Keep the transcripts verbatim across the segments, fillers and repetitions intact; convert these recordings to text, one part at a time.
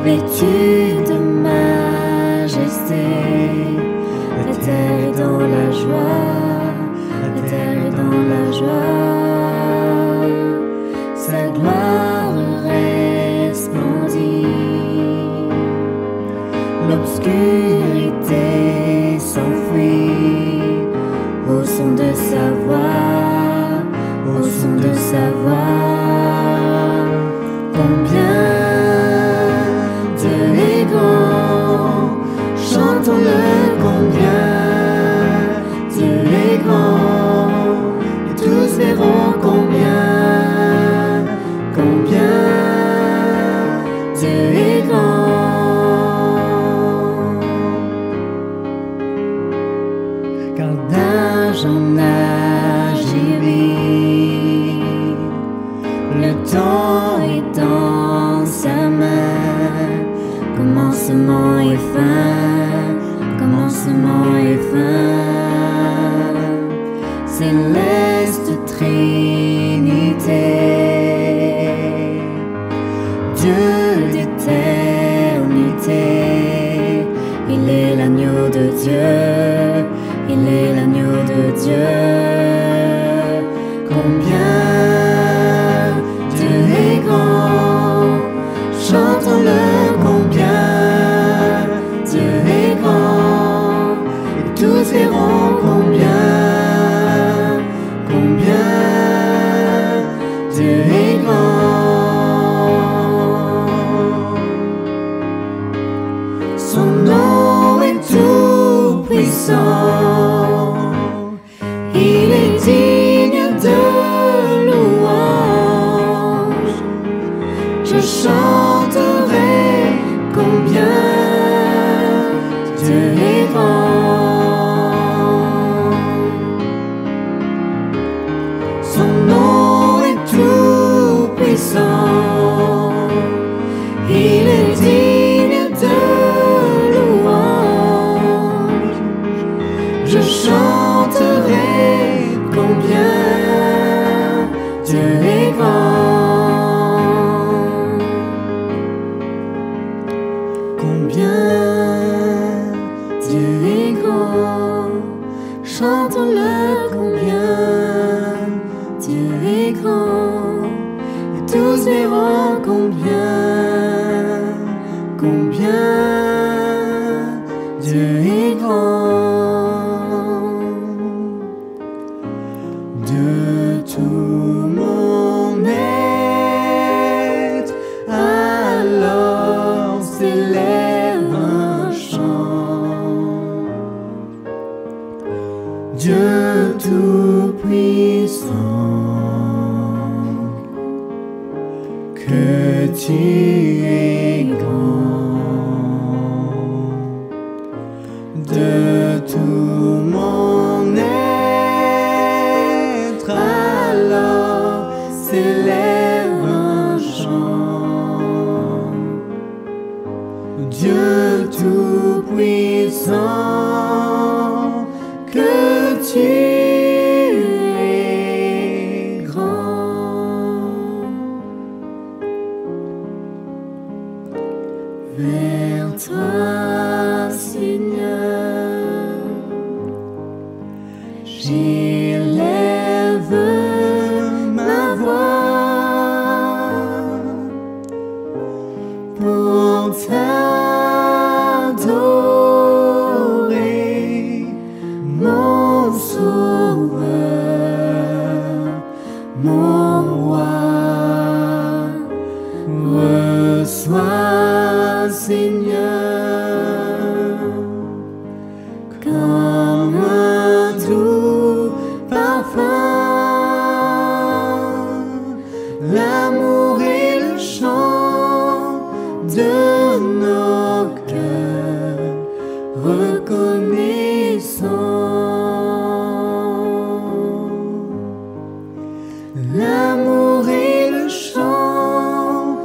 Vêtu de majesté, la terre est dans la joie, la terre est dans la joie. Sa gloire resplendit. L'obscurité s'enfuit au son de sa voix, au son de sa voix. Combien Dieu est grand, chantons-le, combien Dieu est grand, et tous verront combien, combien Dieu est grand. Car d'âge en âge il vit, le temps est dans sa main, commencement et fin, commencement et fin. Céleste Trinité, Dieu d'éternité, il est l'agneau de Dieu, il est l'agneau de Dieu. Combien Dieu est grand, chantons-le, combien Dieu est grand, et tous verront combien, combien Dieu est grand. Son nom est tout puissant, il est digne de louange. Je chanterai combien Dieu est grand. Son nom est tout puissant, il est digne de louange. Je chanterai combien Dieu est grand. Combien Dieu est grand, chantons-le, combien Dieu est grand, et tous verront combien, combien Dieu est grand. De tout mon être, alors s'élève un chant. Dieu tout-puissant, que tu es grand. De tout mon être, alors s'élève un chant. Dieu tout-puissant, que tu es grand. Vers toi, Seigneur, j'élève ma voix pour t'adorer, mon Sauveur, mon Roi. Reçois, Seigneur, comme un doux parfum, l'amour et le chant de nos cœurs reconnaissants. L'amour et le chant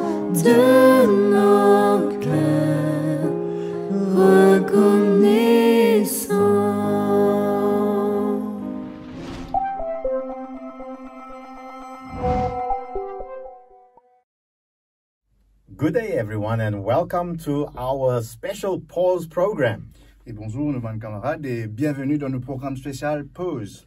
de nos cœurs reconnaissants. Good day, everyone, and welcome to our special Pause program. E bonzour, nou bann kamarad, e bienveni dan nou program spesial Pause.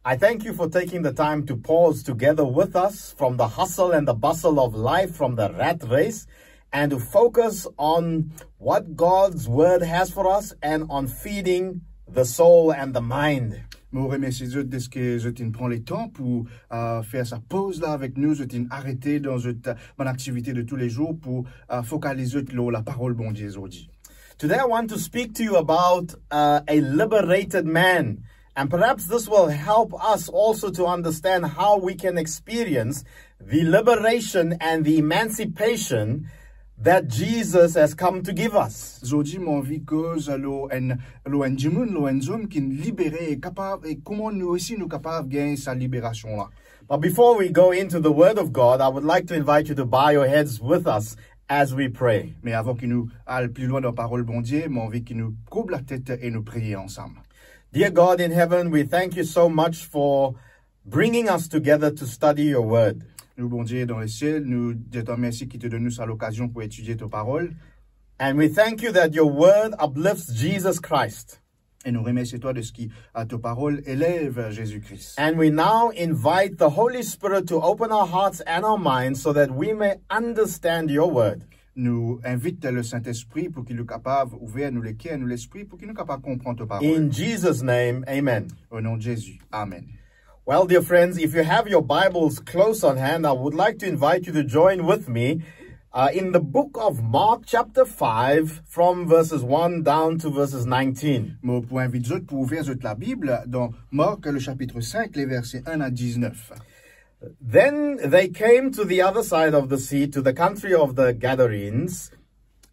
I thank you for taking the time to pause together with us from the hustle and the bustle of life, from the rat race, and to focus on what God's word has for us and on feeding the soul and the mind. Mo remersie zot deske zot inn pran letan pou, euh, fer sa poz la avek nou, zot inn arete dan zot, euh, bann aktivite de toulezour pou, euh, fokaliz zot lor laparol Bondie zordi. Today I want to speak to you about, uh, a liberated man. And perhaps this will help us also to understand how we can experience the liberation and the emancipation that Jesus has come to give us. Zordi, mo anvi koz lor enn, lor enn dimoun, lor enn zom ki libere, e kapav, e kouma nou osi nou kapav gagn sa liberasion la. But before we go into the Word of God, I would like to invite you to bow your heads with us as we pray. Me avan ki nou al pli lwin dan parol Bondie, mo anvi ki nou kourb latet e nou priye ansam. Dear God in heaven, we thank you so much for bringing us together to study your word. Nou, Bondie dan lesiel, nou dir twa mersi ki to donn nou sa lokazion pou etidie to parol. And we thank you that your word uplifts Jesus Christ. E nou remersie twa deski, euh, to parol elev Zezi Kri. And we now invite the Holy Spirit to open our hearts and our minds so that we may understand your word. Nou invit Lesintespri pou ki li kapav ouver nou leker, nou lespri, pou ki nou kapav konpran to parol. In Jesus' name, amen. O nom de Zezi, amen. Well, dear friends, if you have your Bibles close on hand, I would like to invite you to join with me, uh, in the book of Mark, chapter five, from verses one down to verses nineteen. Mo pou invit zot pou ouver zot Labib dan Mark, le chapitre cinq, les versets un à dix-neuf. Then they came to the other side of the sea, to the country of the Gadarenes.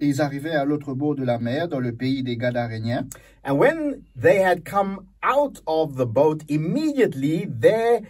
Ils arrivaient à l'autre bord de la mer, dans le pays des Gadaréniens. And when they had come out of the boat, immediately there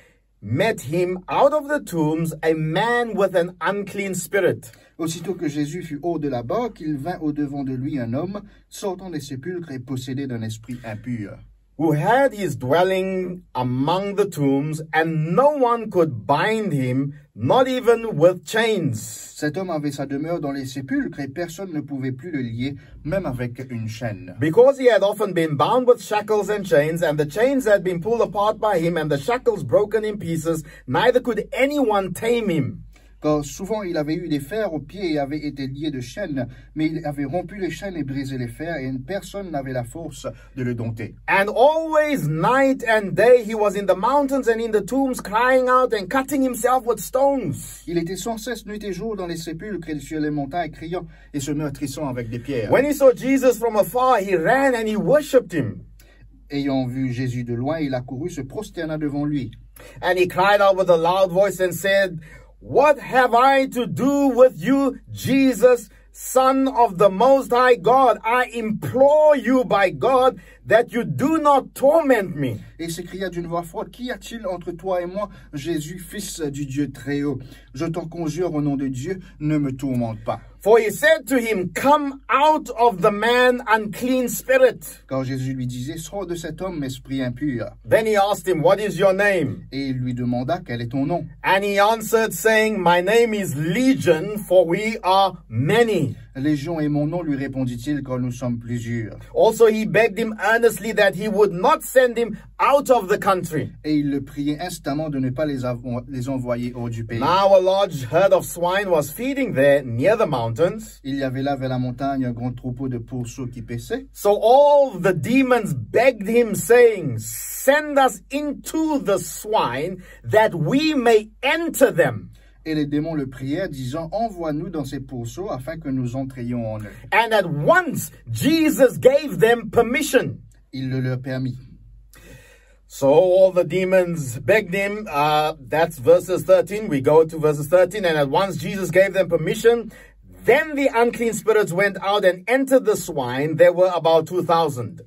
met him out of the tombs a man with an unclean spirit. Aussitôt que Jésus fut hors de la barque, il vint au-devant de lui un homme sortant des sépulcres et possédé d'un esprit impur. Who had his dwelling among the tombs, and no one could bind him, not even with chains. Cet homme avait sa demeure dans les sépulcres et personne ne pouvait plus le lier, même avec une chaîne. Because he had often been bound with shackles and chains, and the chains had been pulled apart by him, and the shackles broken in pieces, neither could anyone tame him. Car souvent il avait eu des fers aux pieds et avait été lié de chaînes, mais il avait rompu les chaînes et brisé les fers, et personne n'avait la force de le dompter. And always night and day he was in the mountains and in the tombs, crying out and cutting himself with stones. Il était sans cesse nuit et jour dans les sépulcres et sur les montagnes, criant et se meurtrissant avec des pierres. When he saw Jesus from afar, he ran and he worshipped him. Ayant vu Jésus de loin, il accourut, se prosterna devant lui. And he cried out with a loud voice and said, "What have I to do with you, Jesus, Son of the Most High God? I implore you by God that you do not torment me." Et s'écria d'une voix forte, "Qu'y a-t-il entre toi et moi, Jésus, Fils du Dieu très haut? Je t'en conjure au nom de Dieu, ne me tourmente pas." For he said to him, "Come out of the man, unclean spirit." Car Jésus lui disait, "Sors de cet homme, esprit impur." Then he asked him, "What is your name?" Et il lui demanda, "Quel est ton nom?" And he answered, saying, "My name is Legion, for we are many." "Légion est mon nom," lui répondit-il, "car nous sommes plusieurs." Also, he begged him earnestly that he would not send him out of the country. Et il le priait instamment de ne pas les avo-, les envoyer hors du pays. Now a large herd of swine was feeding there near the mountains. Il y avait là vers la montagne un grand troupeau de pourceaux qui paissaient. So all the demons begged him, saying, "Send us into the swine that we may enter them." Et les démons le prièrent, disant, "Envoie-nous dans ces pourceaux afin que nous entrions en eux." And at once Jesus gave them permission. Il le leur permit. So all the demons begged him. Uh, that's verses thirteen. We go to verses thirteen. And at once Jesus gave them permission. Then the unclean spirits went out and entered the swine. There were about two thousand.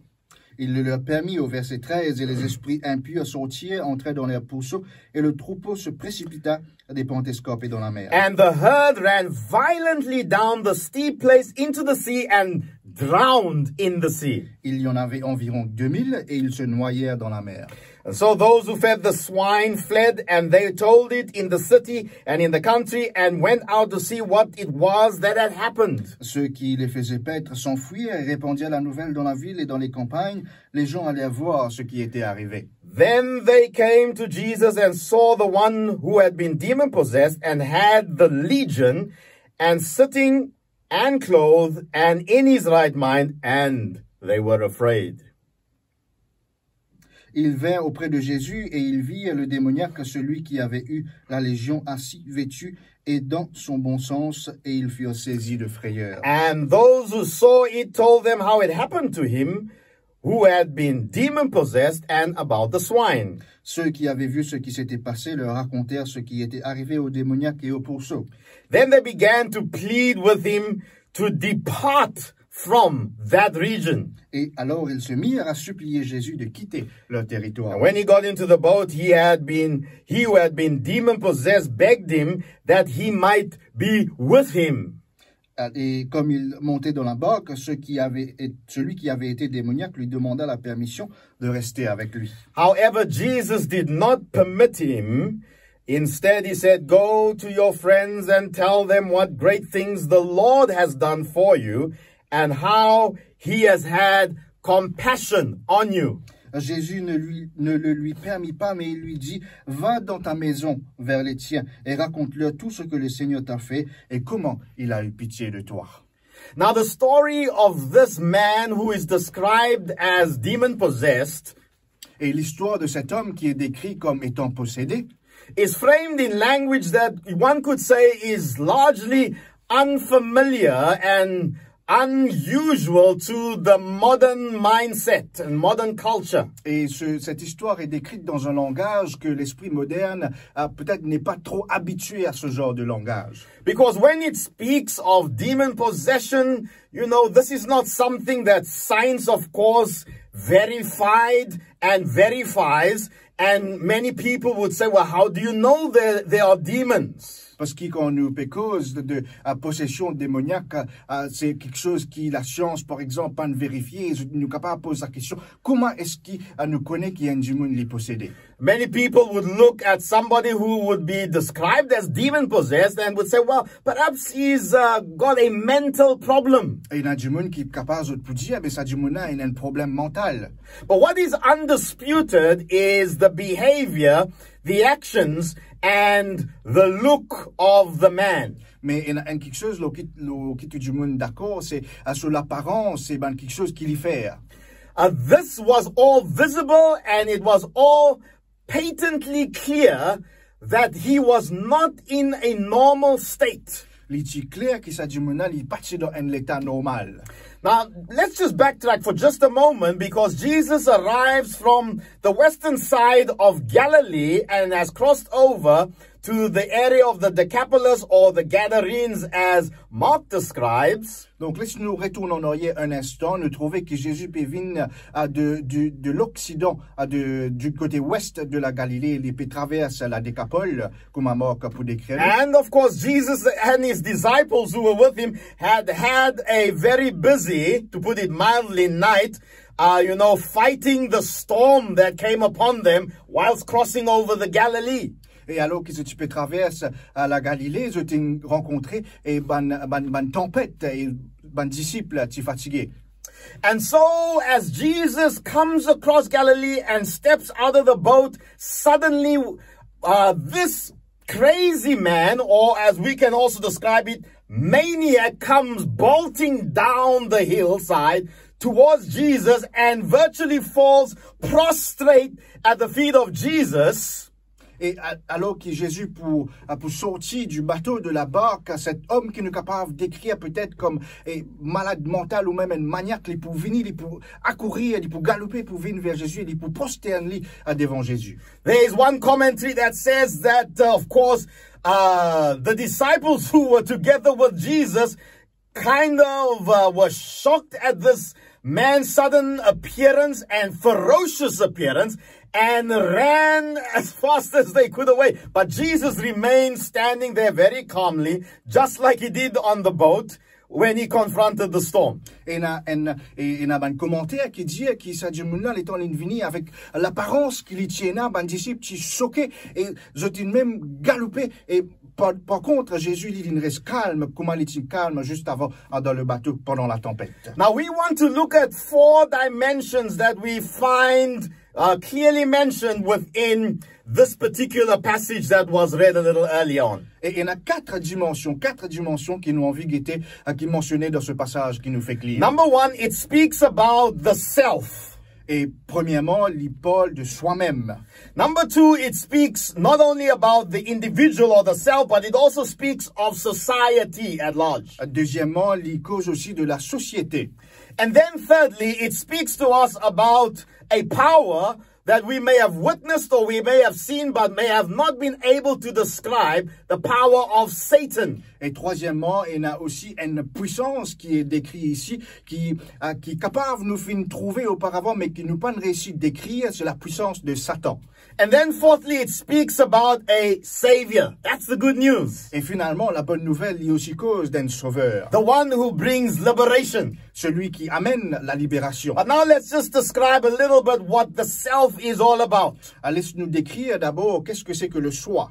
Il le leur permit au verset treize, et les esprits impurs sortirent, entrèrent dans leurs pourceaux, et le troupeau se précipita à des pentes escarpées dans la mer. And the herd ran violently down the steep place into the sea and drowned in the sea. Il y en avait environ deux mille et ils se noyèrent dans la mer. And so those who fed the swine fled, and they told it in the city and in the country, and went out to see what it was that had happened. Ceux qui les faisaient paître s'enfuirent et répandirent la nouvelle dans la ville et dans les campagnes. Les gens allèrent voir ce qui était arrivé. Then they came to Jesus and saw the one who had been demon possessed and had the legion, and sitting and clothed and in his right mind, and they were afraid. Ils vinrent auprès de Jésus et ils virent le démoniaque, celui qui avait eu la légion, assis, vêtu et dans son bon sens, et ils furent saisis de frayeur. And those who saw it told them how it happened to him who had been demon possessed and about the swine. Ceux qui avaient vu ce qui s'était passé leur racontèrent ce qui était arrivé au démoniaque et au pourceau. Then they began to plead with him to depart from that region. Et alors ils se mirent à supplier Jésus de quitter leur territoire. And when he got into the boat, he had been, he who had been demon possessed begged him that he might be with him. Et comme il montait dans la barque, ceux qui avaient, celui qui avait été démoniaque lui demanda la permission de rester avec lui. However, Jesus did not permit him. Instead, he said, "Go to your friends and tell them what great things the Lord has done for you and how he has had compassion on you." Jésus ne lui, ne le lui permit pas, mais il lui dit, "Va dans ta maison vers les tiens et raconte-leur tout ce que le Seigneur t'a fait et comment il a eu pitié de toi." Now, the story of this man who is described as demon possessed Et l'histoire de cet homme qui est décrit comme étant possédé is framed in language that one could say is largely unfamiliar and unusual to the modern mindset and modern culture. Et ce, cette histoire est décrite dans un langage que l'esprit moderne, euh, peut-être n'est pas trop habitué à ce genre de langage. Because when it speaks of demon possession, you know, this is not something that science, of course, verified and verifies. And many people would say, "Well, how do you know there, there are demons?" Parski kan nou pe koz de, de, euh, posesion demoniak, euh, se kiksoz ki lasians, par exanp, pa'nn verifie. Nou kapav poz sa kestion, kouma eski, euh, nou kone ki enn dimoun li posede? Many people would look at somebody who would be described as demon possessed and would say, "Well, perhaps he's, uh, got a mental problem." E ena dimoun ki kapav zot pou dir, "Be sa dimoun la, ena enn problem mantal." But what is undisputed is the behavior, the actions, and the look of the man. Me ena enn kiksoz lor ki, lor ki tou dimoun dakor, se, euh, so laparans, se bann kiksoz ki li fer. Uh, this was all visible and it was all patently clear that he was not in a normal state. Li ti kler ki sa dimoun la, li pa ti dan enn leta normal. Now, let's just backtrack for just a moment, because Jesus arrives from the western side of Galilee and has crossed over to the area of the Decapolis or the Gadarenes, as Mark describes. Donk, les nou retourn an aryer enn instan. Nou trouve ki Zezi pe vinn, euh, de, de, de loksidan, euh, de, di kote wes de la Galile. Li pe travers la Dekapol, kouma Mark pou dekrir li. And of course, Jesus and his disciples who were with him had had a very busy, to put it mildly, night, uh, you know, fighting the storm that came upon them whilst crossing over the Galilee. E alor ki zot ti pe travers, euh, la Galile, zot ti rankontre, e bann, bann, bann tanpet, e bann disip ti fatige. And so, as Jesus comes across Galilee and steps out of the boat, suddenly, uh, this crazy man, or as we can also describe it, maniac, comes bolting down the hillside towards Jesus and virtually falls prostrate at the feet of Jesus. E a-, alor ki Zezi pou, pou sorti di bato, de la bark, set om ki nou kapav dekrir petet kom, e, malad mantal ou mem enn maniak, li pou vini, li pou akourir, li pou galoupe pou vinn ver Zezi, li pou prostern li, a, devan Zezi. There is one commentary that says that, uh, of course, uh, the disciples who were together with Jesus kind of, uh, were shocked at this man's sudden appearance and ferocious appearance and ran as fast as they could away. But Jesus remained standing there very calmly, just like he did on the boat, when he confronted the storm. Ena enn, e, ena bann komanter ki dir ki sa dimoun la, letan li vini avek laparans ki li ti ena, bann disip ti soke e zot inn mem galoupe. E par, par kont, Zezi, li, li res kalm, kouma li ti kalm zis avan, a, dan le bato pandan latanpet. Now we want to look at four dimensions that we find uh, clearly mentioned within this particular passage that was read a little early on. E ena kat dimansion, kat dimansion ki nou anvi gete, e, ki mansione dan se pasaz ki nou fek lir. Number one, it speaks about the self. E premierman, li parl de swa-mem. Number two, it speaks not only about the individual or the self, but it also speaks of society at large. Dezieman, li koz osi de lasosiete. And then thirdly, it speaks to us about a power that we may have witnessed or we may have seen, but may have not been able to describe, the power of Satan. E trwazieman, ena osi enn pwisans ki e dekri isi, ki, e, ki kapav nou finn trouve oparavan, me ki nou pa'nn resi dekrir, se lapwisans de Satan. And then fourthly, it speaks about a savior. That's the good news. E finalman, labonn nouvel, li osi koz d'enn sover. The one who brings liberation. Selwi ki amenn laliberasion. But now let's just describe a little bit what the self is all about. A, les nou dekrir dabor, qu'est-ce que c'est que le soi?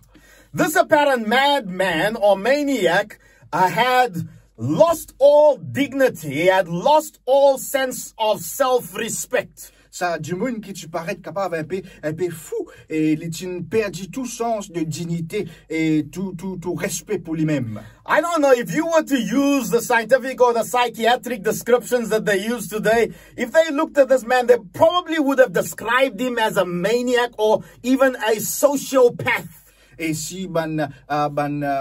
This apparent madman or maniac, uh, had lost all dignity, he had lost all sense of self-respect. Sa dimoun ki ti paret kapav enpe, enpe fou, e li ti perdi tou sans de dignite e tou, tou, tou respe pou limem. I don't know if you were to use the scientific or the psychiatric descriptions that they use today. If they looked at this man, they probably would have described him as a maniac or even a sociopath. E si bann, e, bann, e,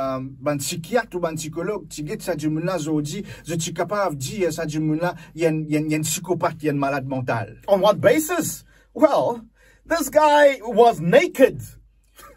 bann psikiat ou bann psikolog ti get sa dimoun la zordi, zot ti kapav dir sa dimoun la, li enn, li enn, li enn psikopat, li enn malad mantal. On what basis? Well, this guy was naked.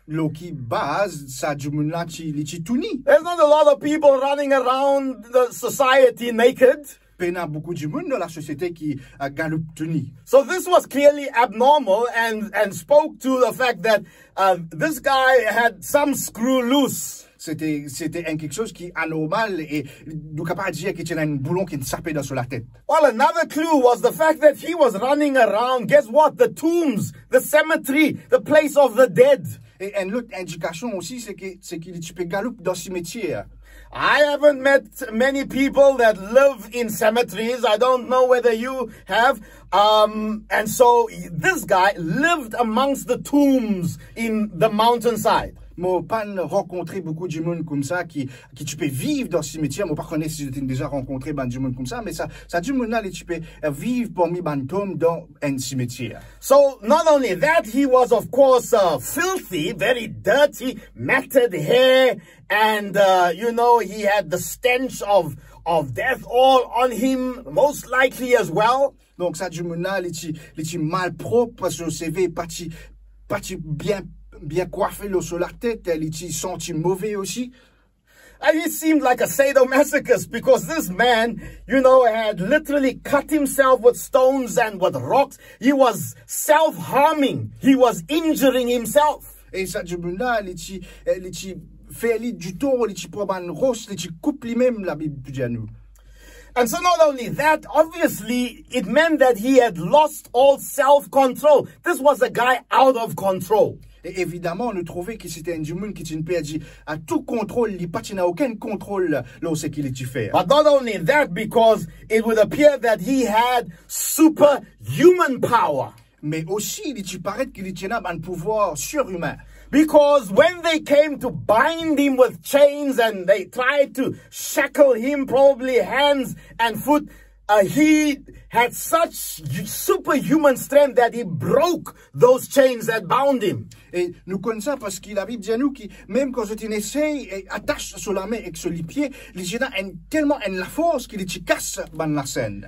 Lor ki baz sa dimoun la ti, li ti touni? There's not a lot of people running around the society naked. Pena boukou dimoun dan lasosiete ki, e, galoup touni. So this was clearly abnormal and, and spoke to the fact that, uh, this guy had some screw loose. Sete, sete enn kiksoz ki anormal e nou kapav dir ki ti ena enn boulon ki sape dan so latet. Well, another clue was the fact that he was running around, guess what? The tombs, the cemetery, the place of the dead. E enn lot indikasion osi, se ki, se ki li ti pe galoup dan simetier. I haven't met many people that live in cemeteries. I don't know whether you have. Um, and so this guy lived amongst the tombs in the mountainside. Mo pa'nn rankontre boukou dimoun koumsa ki, ki ti pe viv dan simetier. Mo pa kone si zot inn deza rankontre bann dimoun koumsa, me sa, sa dimoun la, li ti pe, e, viv parmi bann tom dan enn simetier. So not only that, he was of course, uh, filthy, very dirty, matted hair, and, uh, you know, he had the stench of, of death all on him, most likely as well. Donk sa dimoun la, li ti, li ti malprop, so seve pa ti, pa ti bien, bien kwafe lor so latet, li ti santi move osi. And he seemed like a sadomasochist because this man, you know, had literally cut himself with stones and with rocks. He was self-harming. He was injuring himself. E sa dimoun la, li ti, e, li ti fer li ditor, li ti pran bann ros, li ti koup limem, Labib dir nou. And so not only that, obviously, it meant that he had lost all self-control. This was a guy out of control. E evidaman, nou trouve ki sete enn dimoun ki ti perdi, a, tou kontrol, li pa ti ena okenn kontrol lor seki li ti fer. But not only that, because it would appear that he had superhuman power. Me osi, li ti paret ki li ti ena bann pouvwar sirimin. Because when they came to bind him with chains and they tried to shackle him, probably hands and foot, uh, he had such superhuman strength that he broke those chains that bound him. E nou konn sa parski Labib dir nou ki mem kan zot inn esey, e, atas so lame ek so lipie, li ti ena enn, telman enn lafors ki li ti kas bann lasenn.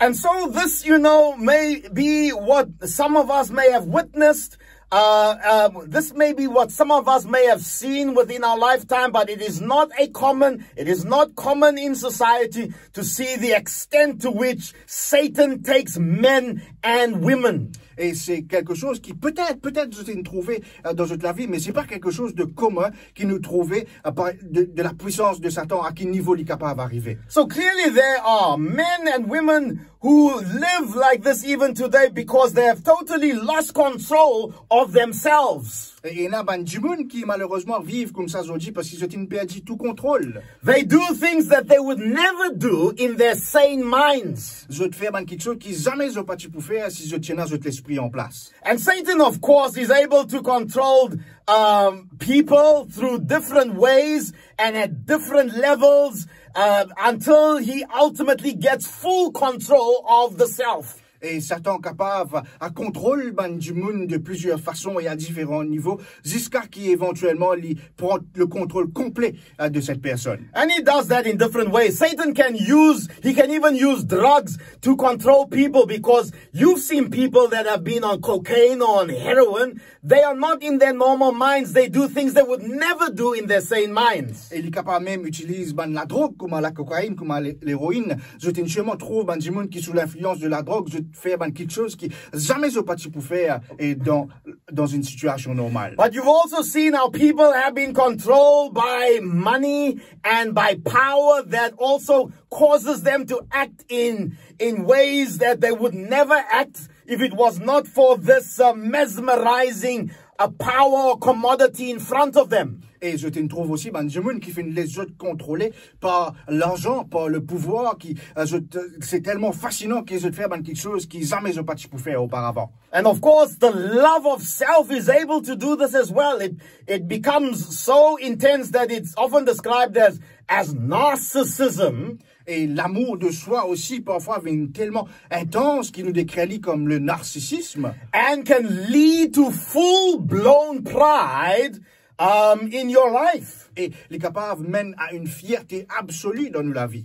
And so this, you know, may be what some of us may have witnessed. Uh, uh, this may be what some of us may have seen within our lifetime, but it is not a common, it is not common in society to see the extent to which Satan takes men and women. E se kelke soz ki petet, petet zot inn trouve, euh, dan zot lavi, me se pa kelke soz de komin ki nou trouve, euh, par, de, de la pwisans de Satan, a ki nivo li kapav arive. So clearly there are men and women who live like this even today because they have totally lost control of themselves. E ena bann dimoun ki malerezman viv koumsa zordi parski zot inn perdi tou kontrol. They do things that they would never do in their sane minds. Zot fer bann kiksoz ki zame zot pa ti pou fer si zot ti ena zot lespri an plas. And Satan, of course, is able to control, um, people through different ways and at different levels, uh, until he ultimately gets full control of the self. E Satan kapav a kontrol bann dimoun de plizier fason e a diferan nivo, ziska ki evantielman li pran le kontrol konple, euh, de cette personne. And he does that in different ways. Satan can use, he can even use drugs to control people, because you've seen people that have been on cocaine or on heroin. They are not in their normal minds. They do things they would never do in their sane minds. E li kapav mem itiliz bann ladrog, kouma lakokainn, kouma le-, leroinn. Zot inn sirman trouv bann dimoun ki sou linflians de ladrog, zot fer bann kiksoz ki zame zot pa ti pou fer, e dan, dan enn sitiasion normal. But you've also seen how people have been controlled by money and by power that also causes them to act in, in ways that they would never act if it was not for this, uh, mesmerizing, uh, power or commodity in front of them. E zot inn trouv osi bann dimoun ki finn les zot kontrole par larzan, par le pouvwar, ki, euh, zot, euh, se telman fasinan ki zot fer bann kiksoz ki zame zot pa ti pou fer oparavan. And of course, the love of self is able to do this as well. It, it becomes so intense that it's often described as, as narcissism. E lamour de swa osi parfwa vinn telman intans ki nou dekrir li kom le narcissisme. And can lead to full-blown pride, um, in your life. E li kapav menn a enn fierte absoli dan nou lavi.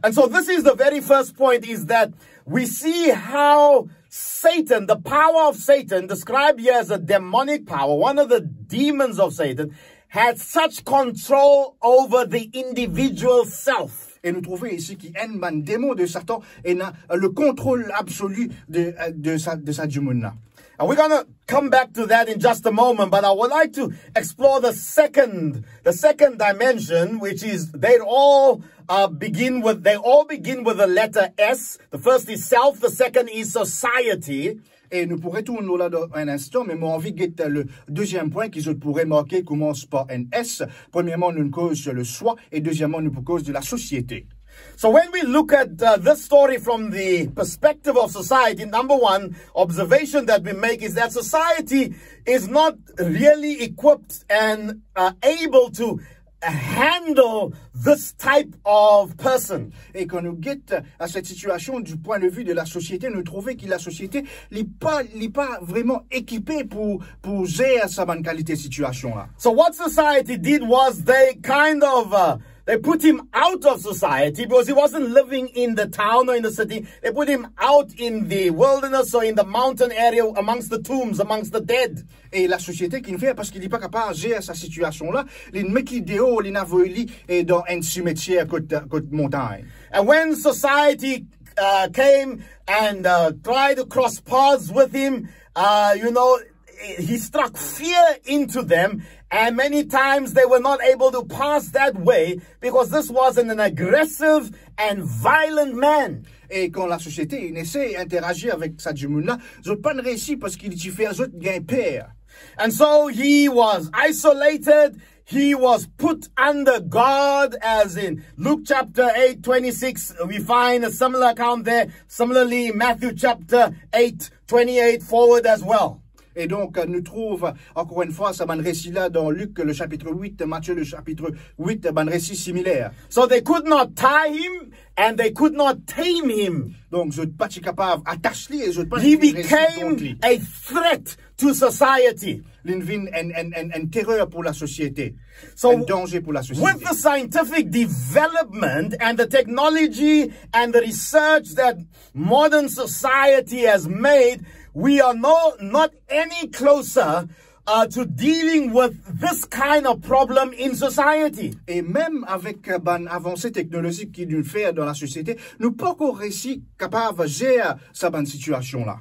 And so this is the very first point, is that we see how Satan, the power of Satan, described here as a demonic power, one of the demons of Satan, had such control over the individual self. E nou trouve isi ki enn bann demon de Satan ena le kontrol absoli de, de sa, de sa dimoun la. And we're gonna come back to that in just a moment, but I would like to explore the second, the second dimension, which is they all, uh, begin with, they all begin with the letter S. The first is self, the second is society. E nou pou retourn lor la dan enn instan, me mo anvi get le deziem pwin ki zot pou remarke koumans par enn S. Premierman, nou koz sur le soi, e deziemman, nou pou koz de la sosiete. So when we look at, uh, this story from the perspective of society, number one observation that we make is that society is not really equipped and, uh, able to handle this type of person. E kan nou get a set sitiasion du pwin de vi de la sosiete, nou trouve ki la sosiete, li pa, li pa vreman ekipe pou, pou zer sa bann kalite sitiasion la. So what society did was they kind of, uh, they put him out of society because he wasn't living in the town or in the city. They put him out in the wilderness or in the mountain area amongst the tombs, amongst the dead. E la sosiete ki finn fer, parski li pa kapav zer sa sitiasion la, li met li deor, li inn avoy li, e, dan enn simetier kot, kot montagn. And when society, uh, came and, uh, tried to cross paths with him, uh, you know, he struck fear into them, and many times they were not able to pass that way because this was an, an aggressive and violent man. E kan la sosiete inn esey interagir avek sa dimoun la, zot pa'nn reisi parski li ti fer zot gagn per. And so he was isolated, he was put under guard, as in Luke chapter eight twenty-six, we find a similar account there. Similarly, Matthew chapter eight twenty-eight forward as well. E donk, nou trouv, ankor enn fwa, sa bann resi la dan Lik, le chapitre huit, Matthieu, le chapitre huit, bann resi similer. So they could not tie him and they could not tame him. Donk, zot pa ti kapav atas li e zot pa ti kapav resi kont li. He became a threat to society. Li vinn enn, enn, enn, enn terer pou la sosiete. So, enn danze pou la sosiete. With the scientific development and the technology and the research that modern society has made, we are no, not any closer, uh, to dealing with this kind of problem in society. E mem avek, euh, bann avanse teknolozik ki nou fer dan lasosiete, nou pa'kor resi kapav zer sa bann sitiasion la.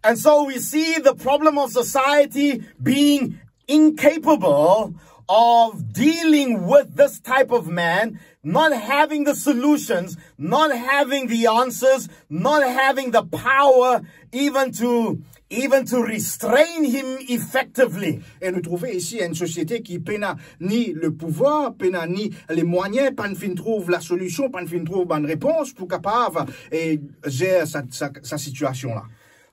And so we see the problem of society being incapable of dealing with this type of man, not having the solutions, not having the answers, not having the power even to even to restrain him effectively. E nou trouve isi enn sosiete ki pena ni le pouvwar, pena ni le mwayin, pa'nn finn trouv lasolision, pa'nn finn trouv bann repons pou kapav, e, zer sa, sa, sa sitiasion la.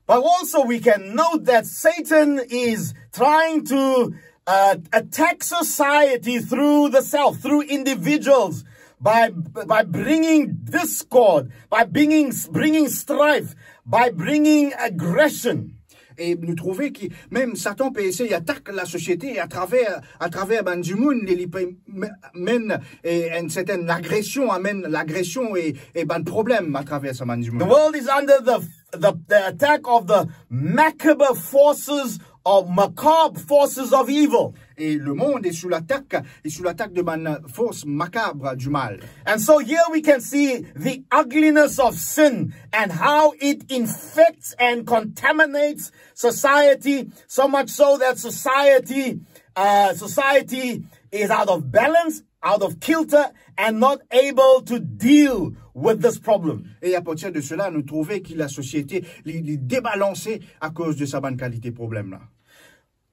But also we can note that Satan is trying to uh, attack society through the self, through individuals, by by bringing discord, by bringing bringing strife, by bringing aggression. E nou trouve ki mem Satan pe esey atak lasosiete atraver, atraver bann dimoun, li, li pe me- menn, e, enn sertenn lagresion, amenn lagresion e, e bann problem atraver sa bann dimoun. The world is under the, the, the attack of the macabre forces, of macabre forces of evil. E lemond e sou latak, e sou latak de bann fors makab di mal. And so here we can see the ugliness of sin and how it infects and contaminates society, so much so that society, uh, society is out of balance, out of kilter, and not able to deal with this problem. E apartir de sela, nou trouve ki lasosiete li, li debalanse akoz de sa bann kalite problem la.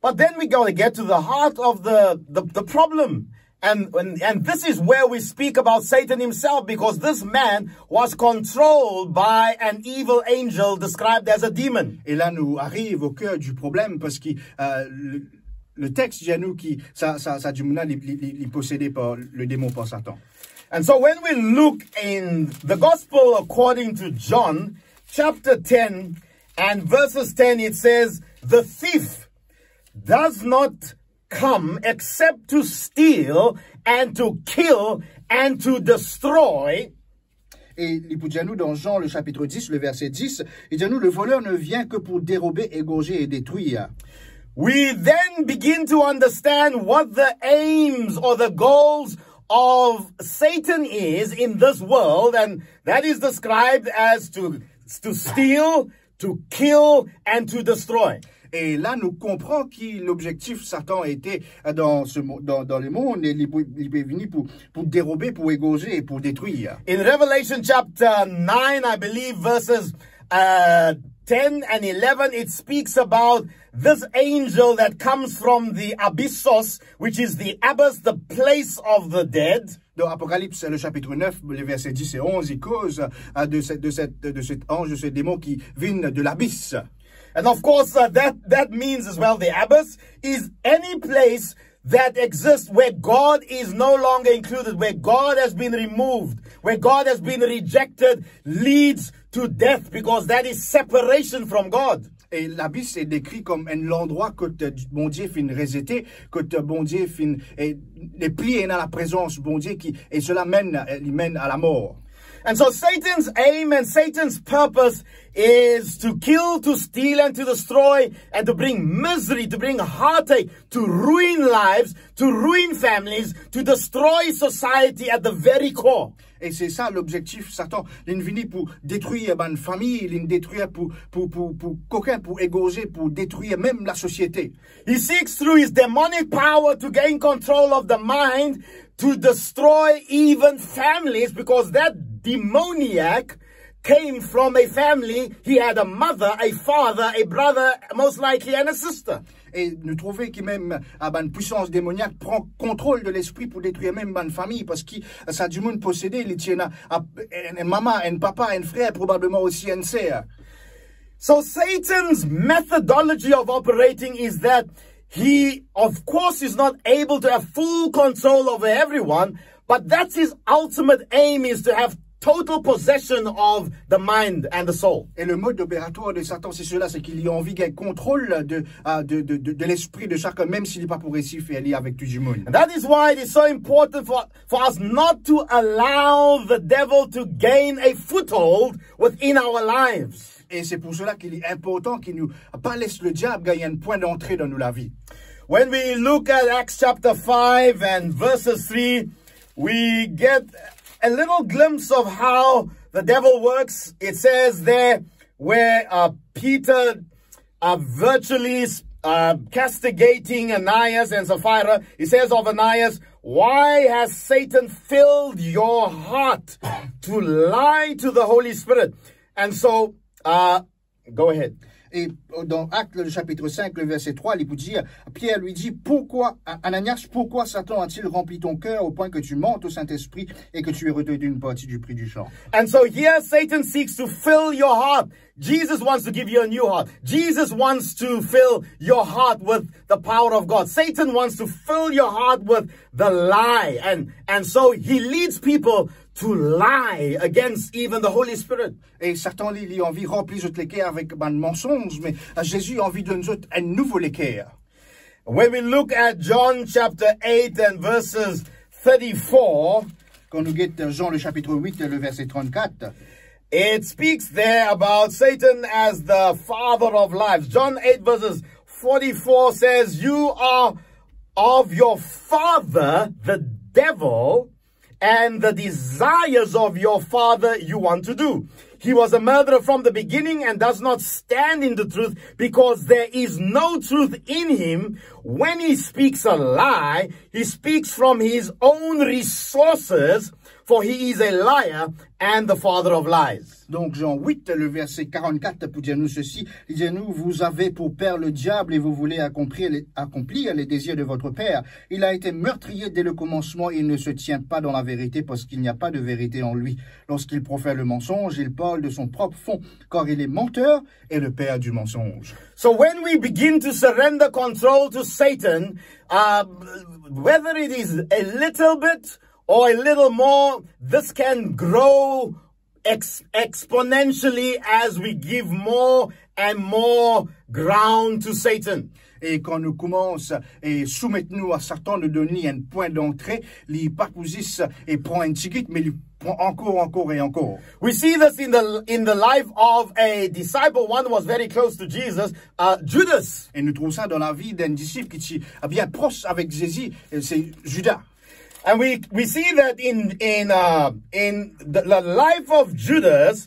But then we gotta get to the heart of the, the, the problem. And, and, and this is where we speak about Satan himself, because this man was controlled by an evil angel described as a demon. E la nou ariv o ker di problem parski, euh, le, le text dir nou ki sa, sa, sa dimoun la li, li, li, li posede par le demon, par Satan. And so when we look in the gospel according to John, chapter ten and verses ten, it says, "The thief does not come except to steal and to kill and to destroy." E li pou dir nou dan Jean le chapitre dix, le verset dix, li dir nou, le voleur ne vient que pour dérober, égorger et détruire. We then begin to understand what the aims or the goals of Satan is in this world, and that is described as to, to steal, to kill, and to destroy. E la nou konpran ki lobzektif Satan ete dan se mo-, dan, dan lemond, e li pou, li pe vini pou, pou derobe, pou égorze e pou detrir. In Revelation chapter nine, I believe, verses uh, ten and eleven, it speaks about this angel that comes from the abyssos, which is the abyss, the place of the dead. Dan Apokalips, le chapitre neuf, le verset dix et onze, li koz, euh, de cette, de cette, de cet ange, de ce démon qui vient de l'abysse. And of course, uh, that, that means as well, the abyss is any place that exists where God is no longer included, where God has been removed, where God has been rejected, leads to death, because that is separation from God. E labis est décrit comme un endroit kot, euh, Bondie finn rezete, kot, euh, Bondie finn, e, nepli ena laprezans Bondie ki, e sela menn, euh, li menn a lamor. And so Satan's aim and Satan's purpose is to kill, to steal, and to destroy, and to bring misery, to bring heartache, to ruin lives, to ruin families, to destroy society at the very core. E se sa lobzektif Satan. Linn vini pou detrir bann fami, linn detrir pou, pou, pou, pou kokin, pou égorze, pou detrir mem lasosiete. He seeks through his demonic power to gain control of the mind, to destroy even families, because that demoniac came from a family. He had a mother, a father, a brother, most likely, and a sister. E nou trouve ki mem, a, bann pwisans demoniak pran kontrol de lespri pou detrir mem bann fami, parski, a, sa dimoun posede, li ti ena, a, enn, enn mama, enn papa, enn frer, probableman osi enn ser. So Satan's methodology of operating is that he, of course, is not able to have full control over everyone, but that's his ultimate aim, is to have total possession of the mind and the soul. E le mod operatwar de Satan, se sela, se ki li anvi gagn kontrol de, a, de, de, de, de lespri de sakenn, mem si li pa pou resi fer li avek tou dimoun. And that is why it is so important for, for us not to allow the devil to gain a foothold within our lives. E se pou sela ki li inportan ki nou pa les lediab gagn enn pwin dantre dan nou lavi. When we look at Acts chapter five and verses three, we get a little glimpse of how the devil works. It says there where uh, Peter uh, virtually uh, castigating Ananias and Sapphira, he says of Ananias, "Why has Satan filled your heart to lie to the Holy Spirit?" And so, uh, go ahead. Et dans Actes, le chapitre cinq, le verset trois, li pou dir, Pierre lui dit, pourquoi, Ananias, pourquoi Satan a-t-il rempli ton cœur au point que tu mentes au Saint-Esprit et que tu es retenu une partie du prix du champ? And so here Satan seeks to fill your heart. Jesus wants to give you a new heart. Jesus wants to fill your heart with the power of God. Satan wants to fill your heart with the lie. And, and so he leads people to lie against even the Holy Spirit. E Satan, li, li anvi ranpli zot leker avek bann mansonz, me Zezi anvi donn zot enn nouvo leker. When we look at John chapter eight and verses thirty-four, Quand nou get Jean le chapitre huit, le verset trente-quatre, it speaks there about Satan as the father of lies. John eight verses forty-four says, "You are of your father, the devil, and the desires of your father you want to do. He was a murderer from the beginning and does not stand in the truth, because there is no truth in him. When he speaks a lie, he speaks from his own resources, for he is a liar and the father of lies." Donc Jean huit, le verset quarante-quatre pou dir nou ceci, li dir nou, vous avez pour père le diable et vous voulez accomplir les, accomplir les désirs de votre père. Il a été meurtrier dès le commencement et il ne se tient pas dans la vérité parce qu'il n'y a pas de vérité en lui. Lorsqu'il profère le mensonge, il parle de son propre fond, car il est menteur et le père du mensonge. So when we begin to surrender control to Satan, uh, whether it is a little bit or a little more, this can grow ex-, exponentially as we give more and more ground to Satan. E kan nou koumans e soumet nou a Satan, nou donn li enn pwin dantre, li pa pou zis e pran enn tigit, me li pran ankor, ankor e ankor. We see this in the, in the life of a disciple, one who was very close to Jesus, uh, Judas. E nou trouv sa dan lavi d'enn disip ki ti bien pros avek Zezi, e se Zida. And we, we see that in, in, uh, in the, the life of Judas,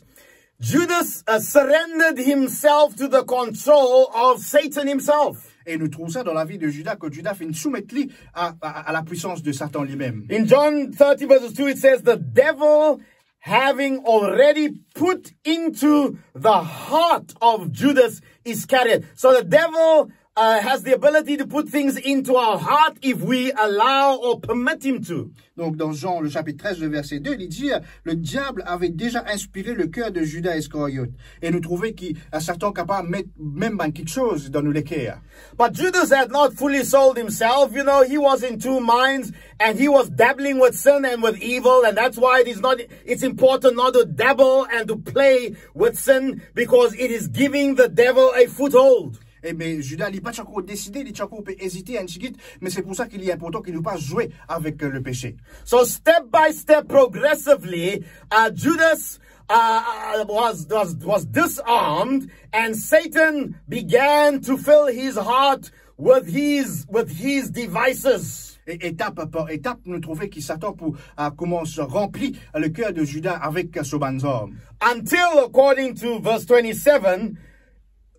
Judas uh, surrendered himself to the control of Satan himself. E nou trouv sa dan lavi de Zida, ke Zida finn soumet li a, a, a lapwisans de Satan limem. In John thirty verses two, it says, "The devil having already put into the heart of Judas Iscariot." So the devil uh, has the ability to put things into our heart if we allow or permit him to. Donc dans Jean le chapitre treize, le verset deux, li dir, le diable avait déjà inspiré le cœur de Judas Iscariot. E nou trouve ki a Satan kapav met mem bann kiksoz dan nou leker. But Judas had not fully sold himself. You know, he was in two minds and he was dabbling with sin and with evil, and that's why it is not, it's important not to dabble and to play with sin, because it is giving the devil a foothold. E me Zida, li pa ti ankor deside, li ti ankor pe ezite enn tigit, me se pou sa ki li inportan ki nou pa zwe avek, euh, lepese. So step by step, progressively, uh, Judas, uh, uh, was, was, was disarmed, and Satan began to fill his heart with his, with his devices. E etap par etap, nou trouve ki Satan pou, uh, koumans ranpli leker de Zida avek so bann zarm. Until, according to verse twenty-seven,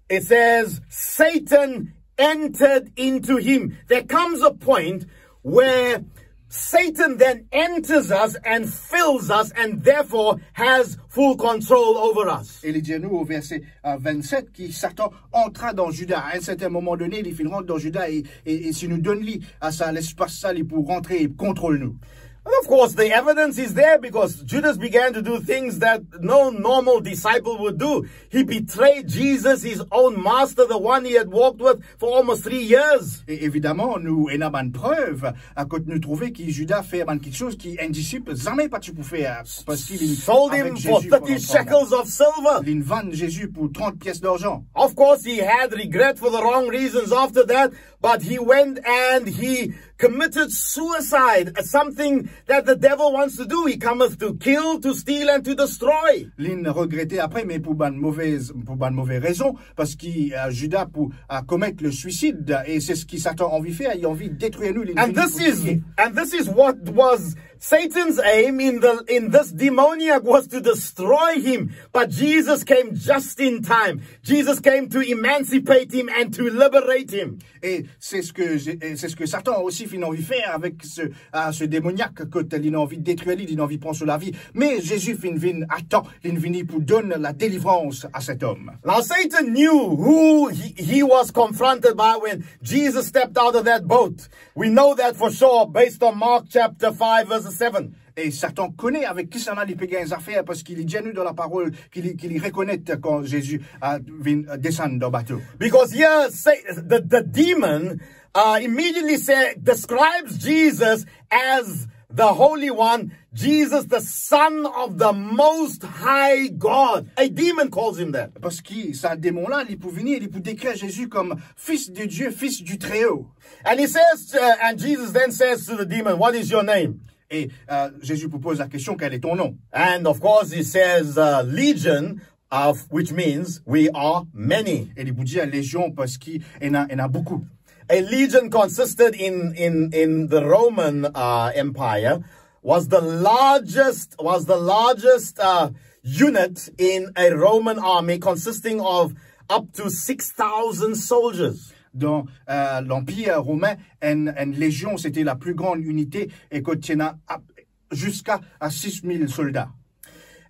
it says, "Satan entered into him." There comes a point where Satan then enters us and fills us and therefore has full control over us. E li dir nou o verse, euh, vennset ki Satan antra dan Zida. A enn serten moman done, li finn rant dan Zida e, e, e si nou donn li a sa lespas sa, li pou rantre e kontrol nou. And of course, the evidence is there because Judas began to do things that no normal disciple would do. He betrayed Jesus, his own master, the one he had walked with for almost three years. E evidaman, nou ena bann prev, kot nou trouve ki Zida fer bann kiksoz ki enn disip zame pa ti pou fer, parski li Sold him avek for Zezi pandan trwa an. Thirty shekels of silver. Li vann Zezi pou trant pies larzan. Of course, he had regret for the wrong reasons after that, but he went and he committed suicide, something that the devil wants to do. He cometh to kill, to steal, and to destroy. Linn regrete apre, me pou bann move, pou bann move rezon, parski, euh, Zida pou, euh, komet le suicide, e se seki Satan anvi fer, li anvi detrir nou, li And anvi this nou is, touye. And this is what was Satan's aim in the, in this demoniac, was to destroy him, but Jesus came just in time. Jesus came to emancipate him and to liberate him. E se seki, e se seki Satan osi finn anvi fer avek se, a, se demoniak, kot linn anvi detrir li, linn anvi pran so lavi. Me Zezi finn vinn a tan, linn vini pou donn ladelivrans a set om. Now Satan knew who he, he was confronted by when Jesus stepped out of that boat. We know that for sure based on Mark chapter five, verse seven. E Satan kone avek kisannla li pe gagn zafer, parski li dir nou dan laparol ki li, ki li rekonet kan Zezi, a, vinn, a, desann dan bato. Because here, say, the, the demon, uh, immediately say, describes Jesus as the Holy One, Jesus, the Son of the Most High God. A demon calls him that. Parski sa demon la, li pou vini, li pou dekrir Zezi kom Fils de Dieu, Fils du Très-Haut. And he says, uh, and Jesus then says to the demon, "What is your name?" E, euh, Zezi pou poz lakestion, "Quel est ton nom?" And of course, he says, uh, "Legion," of, which means we are many. E li pou dir lezion parski ena, ena boukou. A legion consisted in, in, in the Roman, uh, Empire, was the largest, was the largest, uh, unit in a Roman army, consisting of up to six thousand soldiers. Dan, euh, Lanpir Romin, enn, enn lezion, sete la pli gran inite, e kot ti ena ap-, ziska a sis mil solda.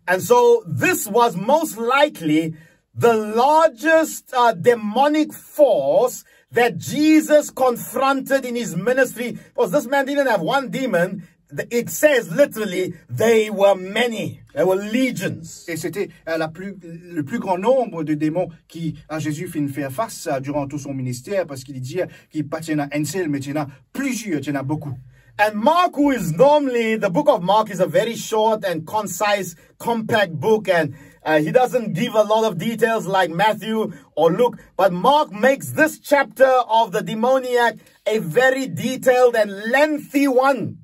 And so this was most likely the largest, uh, demonic force that Jesus confronted in his ministry. Because this man didn't have one demon. It says literally, they were many. There were legions. E sete, euh, la pli, le pli gran nonb de demon ki, a, Zezi finn fer fas, a, diran tou son minister, parski li dir ki pa ti ena enn sel, me ti ena plizier, ti ena boukou. And Mark, who is normally, the book of Mark is a very short and concise, compact book, and, uh, he doesn't give a lot of details like Matthew or Luke, but Mark makes this chapter of the demoniac a very detailed and lengthy one.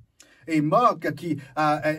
E Mark, ki, a, a,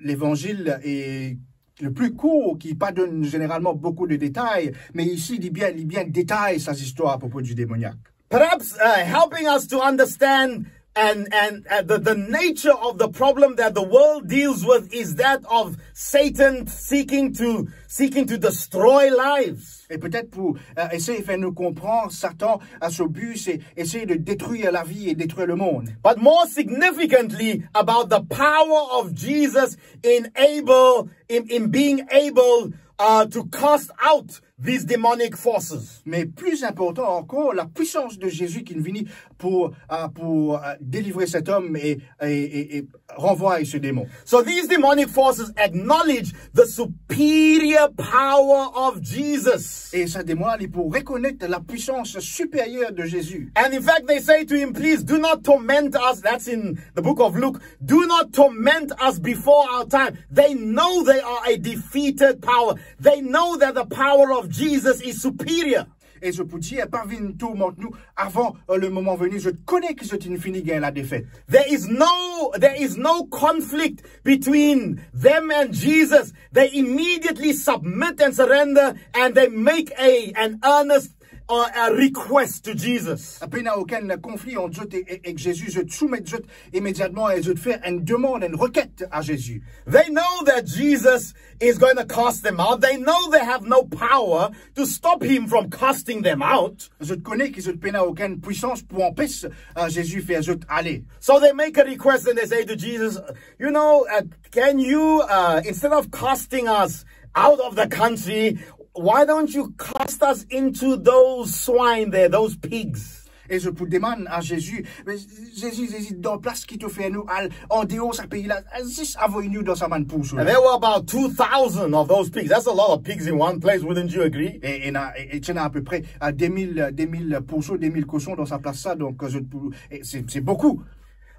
Levanzil e le pli kour, ki pa donn zeneralman boukou de detay, me isi, li bien, li bien detay sa zistwar apropo di demoniak. Perhaps, uh, helping us to understand and, and, uh, the, the nature of the problem that the world deals with is that of Satan seeking to, seeking to destroy lives. E petet pou, euh, esey fer nou konpran, Satan, a, so bi, se esey de detrir lavi e detrir lemond. But more significantly, about the power of Jesus in able, in, in being able, uh, to cast out these demonic forces. Me pli inportan ankor, lapwisans de Zezi ki vini pou, euh, pou, euh, delivre set om e, e, e, e ranvway se demon. So these demonic forces acknowledge the superior power of Jesus. E sa demon la, li pou rekonet lapwisans siperyer de Zezi. And in fact, they say to him, "Please do not torment us." That's in the book of Luke. "Do not torment us before our time." They know they are a defeated power. They know that the power of Jesus is superior. E zot pou dir, "Pa vinn tourmant nou avan, euh, le moman veni." Zot kone ki zot inn fini gagn ladefet. There is no, there is no conflict between them and Jesus. They immediately submit and surrender, and they make a, an earnest or a request to Jesus. Pena okenn konfli ant zot e, e, ek Zezi. Zot soumet zot imediatman e zot fer enn demann, enn reket a Zezi. They know that Jesus is going to cast them out. They know they have no power to stop him from casting them out. Zot kone ki zot pena okenn pwisans pou anpes, euh, Zezi fer zot ale. So they make a request and they say to Jesus, "You know, uh, can you, uh, instead of casting us out of the country, why don't you cast us into those swine there, those pigs?" E zot pou demann a Zezi, "Me Zezi, Zezi, dan plas ki to fer nou al andeor sa pei la, zis avoy nou dan sa bann pourso la." And there were about two thousand of those pigs. That's a lot of pigs in one place, wouldn't you agree? E, ena, e, e ti ena apepre, a, de mil, de mil pourso, de mil koson dan sa plas la, donk, zot pou, e, se, se boukou.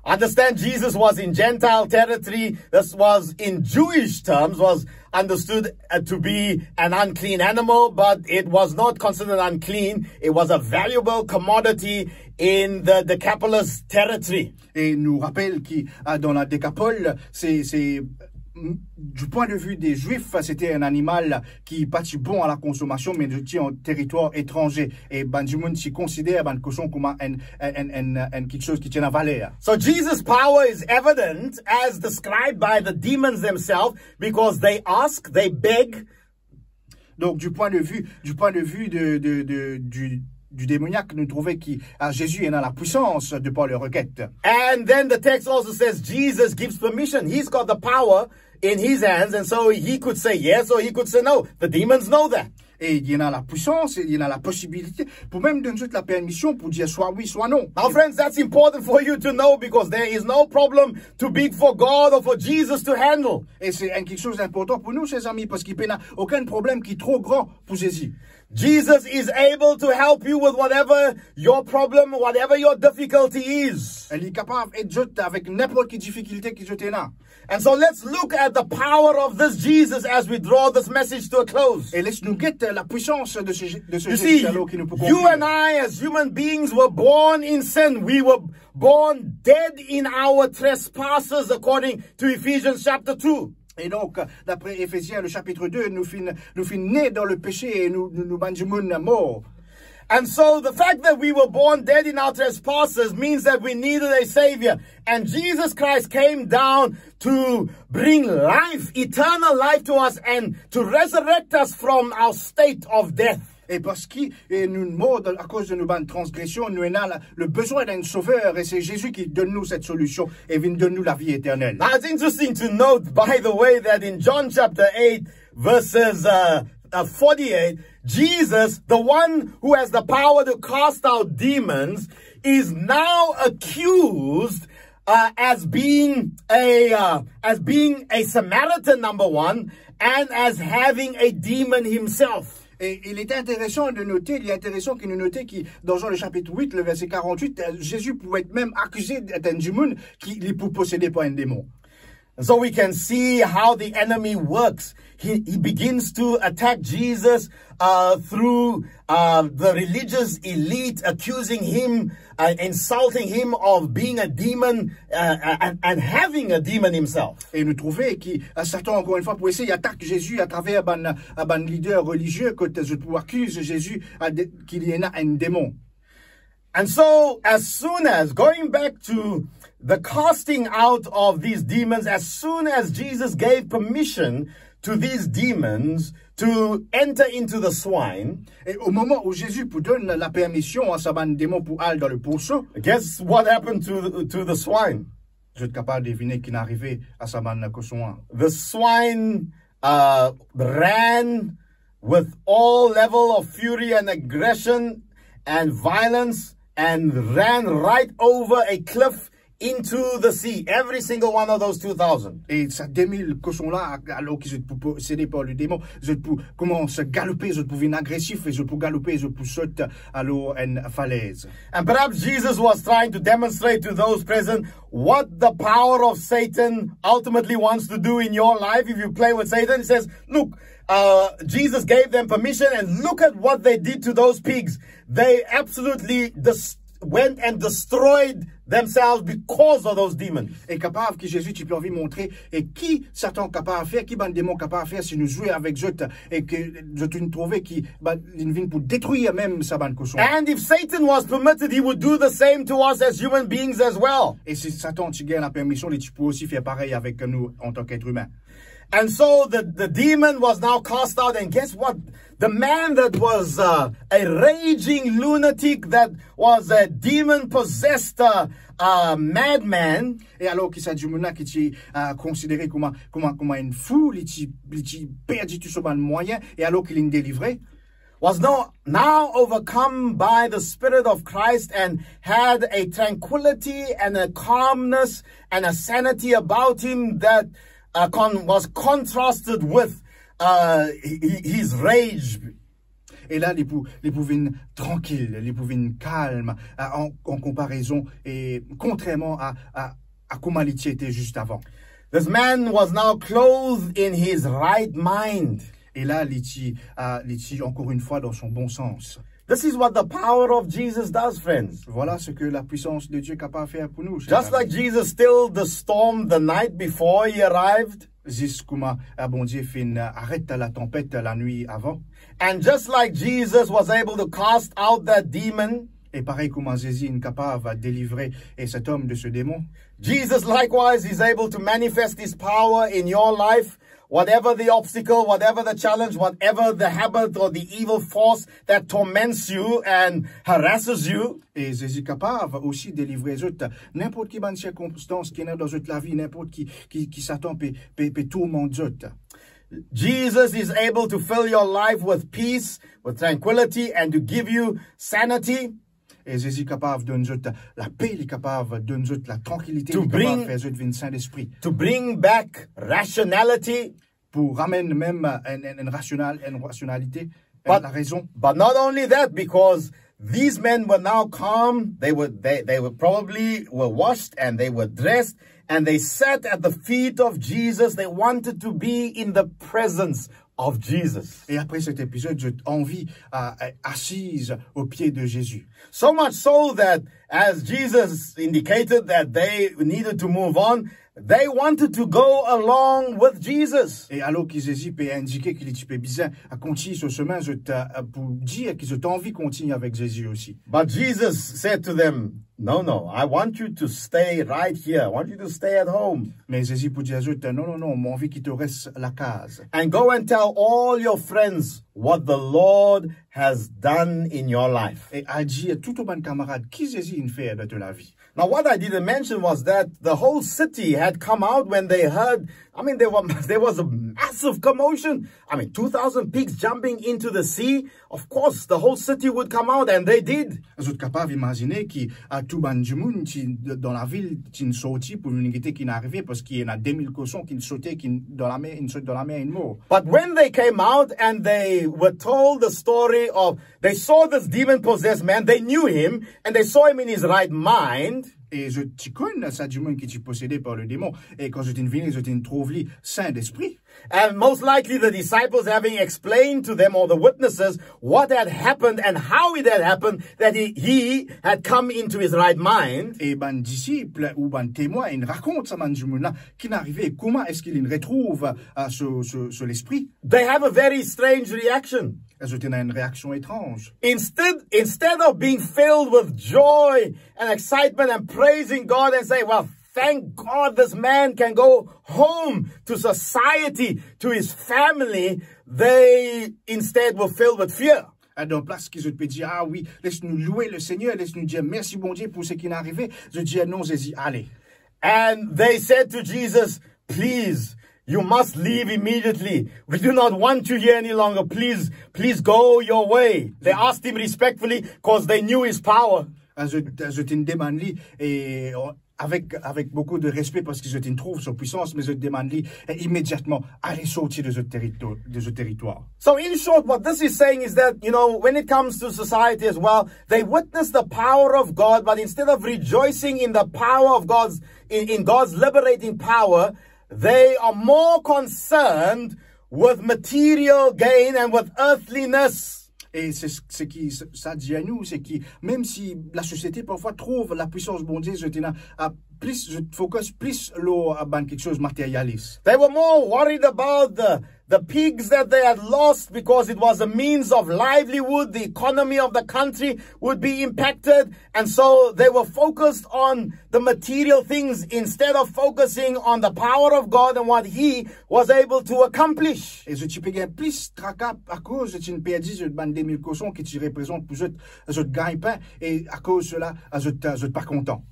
Understand, Jesus was in Gentile territory. This was, in Jewish terms, was understood, uh, to be an unclean animal, but it was not considered unclean. It was a valuable commodity in the Decapolis territory. E nou rapel ki, ah, dan la Dekapol, se, se, mm, du pwin de vi de Zwif, se te enn animal ki pa ti bon a la konsomasion, me ti an teritwar etranze. E bann dimoun ti konsider bann koson kouma enn, enn, enn, enn, enn kiksoz ki ti ena valer. So Jesus' power is evident as described by the demons themselves, because they ask, they beg. Donc, du point de vue, du point de vue de, de, de, du, du démoniaque, nou trouve ki, ah, Zezi ena lapwisans de par le requête. And then the text also says Jesus gives permission. He's got the power in his hands, and so he could say yes or he could say no. The demons know that. E li ena lapwisans, e li ena laposibilite pou mem donn zot lapermision pou dir swa wi, swa non. Now, friends, that's important for you to know, because there is no problem too big for God or for Jesus to handle. E se enn kiksoz inportan pou nou, se zami, parski pena okenn problem ki tro gran pou Zezi. Jesus is able to help you with whatever your problem, whatever your difficulty is. E li kapav ed zot avek ninport ki difikilte ki zot ena. And so let's look at the power of this Jesus as we draw this message to a close. E les nou get lapwisans de se, de se Zezi alor ki nou pou konklir. You see, you and I, as human beings, were born in sin. We were born dead in our trespasses, according to Ephesians chapter two. E donk, dapre Efezien, le chapitre deux, nou finn, nou finn ne dan lepese e nou, nou, nou bann dimoun mor. And so the fact that we were born dead in our trespasses means that we needed a savior. And Jesus Christ came down to bring life, eternal life to us, and to resurrect us from our state of death. E parski, e nou mor dan, akoz de nou bann transgresion, nou ena la, le bezwin d'enn sover, e se Zezi ki donn nou set solision e vinn donn nou lavi eternel. Now, it's interesting to note, by the way, that in John chapter eight, verses, uh, uh, forty-eight, Jesus, the one who has the power to cast out demons, is now accused, uh, as being a, uh, as being a Samaritan, number one, and as having a demon himself. E il est intéressant de noter, il est intéressant que nous noter ki dan Jean le chapitre huit, le verset quarante-huit, euh, Zezi pou et mem akize d'enn dimoun ki li pou posede par enn demon. So we can see how the enemy works. He, he begins to attack Jesus, uh, through, uh, the religious elite accusing him, uh, insulting him of being a demon, uh, uh, and, and having a demon himself. E nou trouve ki, euh, Satan, ankor enn fwa, pou esey atak Zezi atraver bann, euh, bann lider relizie, kot zot pou akiz Zezi, euh, de, ki li ena enn demon. And so, as soon as, going back to the casting out of these demons, as soon as Jesus gave permission to these demons to enter into the swine, E o moman ou Zezi pou donn lapermision a sa bann demon pou al dan le pourso, guess what happened to, to the swine? Zot kapav devine ki finn arive a sa bann koson la. The swine, uh, ran with all level of fury and aggression and violence and ran right over a cliff into the sea. Every single one of those two thousand. E sa de mil koson la, alor ki zot pou posede par le demon, zot pou koumans galoupe, zot pou vinn agresif, e zot pou galoupe, zot pou sot alor enn falez. And perhaps Jesus was trying to demonstrate to those present what the power of Satan ultimately wants to do in your life if you play with Satan. He says, "Look, uh, Jesus gave them permission, and look at what they did to those pigs. They absolutely dis-, went and destroyed themselves because of those demons." E kapav ki Zezi ti pe anvi montre e ki Satan kapav fer, ki bann demon kapav fer si nou zwe avek zot, e ki zot inn trouve ki, ba, li vinn pou detrir mem sa bann koson. And if Satan was permitted, he would do the same to us as human beings as well. E si Satan ti gagn lapermision, li ti pou osi fer parey avek nou antan ki et imin. And so the, the demon was now cast out, and guess what? The man that was, uh, a raging lunatic, that was a demon-possessed, uh, uh, madman. E alor ki sa dimoun la ki ti, uh, konsidere kouma, kouma, kouma enn fou, li ti, li ti perdi tou so bann mwayin, e alor ki linn delivre, was now, now overcome by the Spirit of Christ and had a tranquility and a calmness and a sanity about him that, uh, con-, was contrasted with, uh, hi-, hi-, his rage. E la, li pou, li pou vinn trankil, li pou vinn kalm, a, an, an konparezon, e kontrerman a, a, a kouma li ti ete zis avan. This man was now clothed in his right mind. E la, li ti, a, li ti ankor enn fwa dan son bon sans. This is what the power of Jesus does, friends. Vwala seki lapwisans de Die kapav fer pou nou, ser ami. Just like Jesus stilled the storm the night before he arrived, zis kouma, a, Bondie finn, a, aret latanpet lanwit avan. And just like Jesus was able to cast out that demon, e parey kouma Zezi inn kapav delivre, e, set om de se demon, Jesus likewise is able to manifest his power in your life, whatever the obstacle, whatever the challenge, whatever the habit or the evil force that torments you and harasses you. E Zezi kapav osi delivre zot, ninport ki bann sirkonstans ki ena dan zot lavi, ninport ki, ki, ki Satan pe, pe, pe tourmant zot. Jesus is able to fill your life with peace, with tranquility, and to give you sanity. E Zezi kapav donn zot lape, li kapav donn zot latrankilite, to bring, li kapav fer zot vinn sin lespri. To bring back rationality. Pou ramenn mem enn, enn, enn rasional, enn rasionalite, enn larezon. But not only that, because these men were now calm, they were, they, they were probably were washed and they were dressed and they sat at the feet of Jesus. They wanted to be in the presence of Jesus. E apre set epizod, zot anvi, a, a, asiz o pie de Zezi. So much so that as Jesus indicated that they needed to move on, they wanted to go along with Jesus. E alor ki Zezi pe indike ki li ti pe bizin kontign so semin, zot, a, pou dir ki zot anvi kontign avek Zezi osi. But Jesus said to them, "No, no, I want you to stay right here. I want you to stay at home." Me Zezi pou dir zot, "Non, non, non, mo anvi ki to res lakaz." "And go and tell all your friends what the Lord has done in your life." E al dir tou to bann kamarad ki Zezi inn fer dan to lavi. Now, what I didn't mention was that the whole city had come out when they heard, I mean, there were, there was a massive commotion. I mean, two thousand pigs jumping into the sea. Of course, the whole city would come out, and they did. Zot kapav imazine ki, a, tou bann dimoun ti, dan lavil, ti inn sorti pou vinn gete ki inn arive, parski ena de mil koson ki inn sote, ki inn dan lamer, inn sot dan lamer, inn mor. But when they came out and they were told the story of, they saw this demon-possessed man, they knew him, and they saw him in his right mind. E zot ti konn sa dimoun ki ti posede par le demon. E kan zot inn vini, zot inn trouv li sin lespri. And most likely the disciples, having explained to them, or the witnesses, what had happened and how it had happened, that he, he had come into his right mind. E bann disip ou bann temwin inn rakont sa bann dimoun la ki inn arive, kouma eski li inn retrouv, a, so, so, so lespri. They have a very strange reaction. Zot ena enn reaksion etranz. Instead, instead of being filled with joy and excitement and praising God and say, "Well, thank God this man can go home to society, to his family," they instead were filled with fear. A, dan plas ki zot pe dir, "A wi, les nou lwe Lesegner, les nou dir mersi Bondie pou seki inn arive," zot dir, "Non, Zezi, ale." And they said to Jesus, "Please, you must leave immediately. We do not want you here any longer. Please, please go your way." They asked him respectfully 'cause they knew his power. A, zot, zot inn demann li, e, avek, avek boukou de respe, parski zot inn trouv so pwisans, me zot demann li, e, imediatman, ale sorti de zot terito-, de zot teritwar. So in short, what this is saying is that, you know, when it comes to society as well, they witness the power of God, but instead of rejoicing in the power of God's, in, in God's liberating power, they are more concerned with material gain and with earthliness. E se, seki sa, sa dir nou, se ki mem si lasosiete parfwa trouv lapwisans Bondie, zot ena, a, plis, zot focus plis lor, a, bann kiksoz materialis. They were more worried about the, the pigs that they had lost because it was a means of livelihood. The economy of the country would be impacted. And so they were focused on the material things instead of focusing on the power of God and what he was able to accomplish. E zot ti pe gagn plis traka akoz zot ti perdi zot bann de mil koson ki ti reprezant pou zot, zot gagn pin, e akoz sela, zot, zot pa kontan.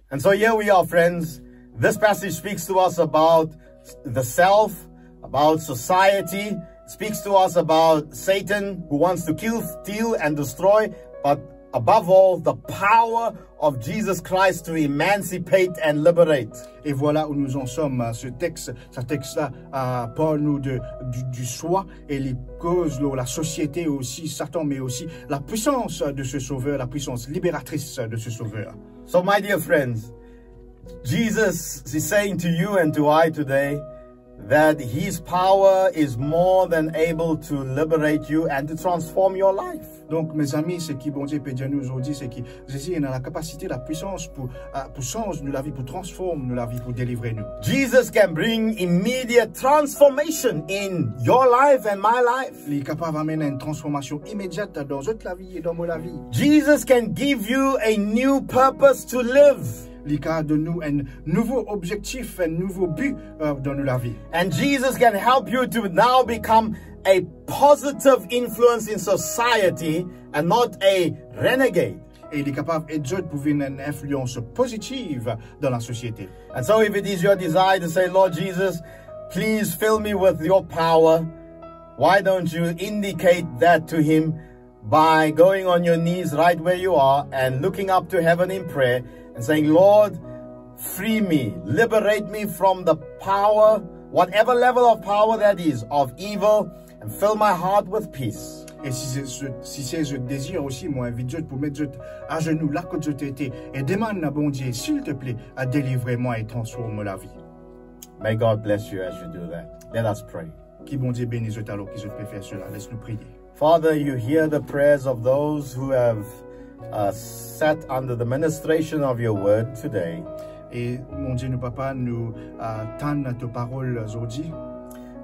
And so here we are, friends. This passage speaks to us about the self, about society, speaks to us about Satan who wants to kill, steal, and destroy. But above all, the power of Jesus Christ to emancipate and liberate. Et voilà où nous en sommes. Ce texte, ce texte-là, euh, parle-nous de, du, du soi et les causes, la, la société aussi, Satan, mais aussi la puissance de ce Sauveur, la puissance libératrice de ce Sauveur. So, my dear friends, Jesus is saying to you and to I today that his power is more than able to liberate you and to transform your life. Donk, mezami, seki Bondie pe dir nou zordi, seki Zezi ena lakapasite, lapwisans pou, euh, pou sanz nou lavi, pou transform nou lavi, pou delivre nou. Jesus can bring immediate transformation in your life and my life. Li kapav amenn enn transformasion imediat dan zot lavi e dan mo lavi. Jesus can give you a new purpose to live. Li kapav donn nou enn nouvo obzektif, enn nouvo bi, euh, dan nou lavi. And Jesus can help you to now become a positive influence in society and not a renegade. E li kapav ed zot pou vinn enn inflians pozitiv dan lasosiete. And so if it is your desire to say, "Lord Jesus, please fill me with your power," why don't you indicate that to him by going on your knees right where you are and looking up to heaven in prayer and saying, "Lord, free me, liberate me from the power, whatever level of power that is, of evil, and fill my heart with peace." E si se, se, si se zot dezir osi, mo invit zot pou met zot azenou la kot zot ete e demann a Bondie, "Silteple, a delivre mwa e transform mo lavi." May God bless you as you do that. Let us pray. Ki Bondie beni zot alor ki zot pe fer sela. Les nou priye. Father, you hear the prayers of those who have, uh, sat under the ministration of your word today. E Bondie nou Papa, nou, uh, tann to parol zordi.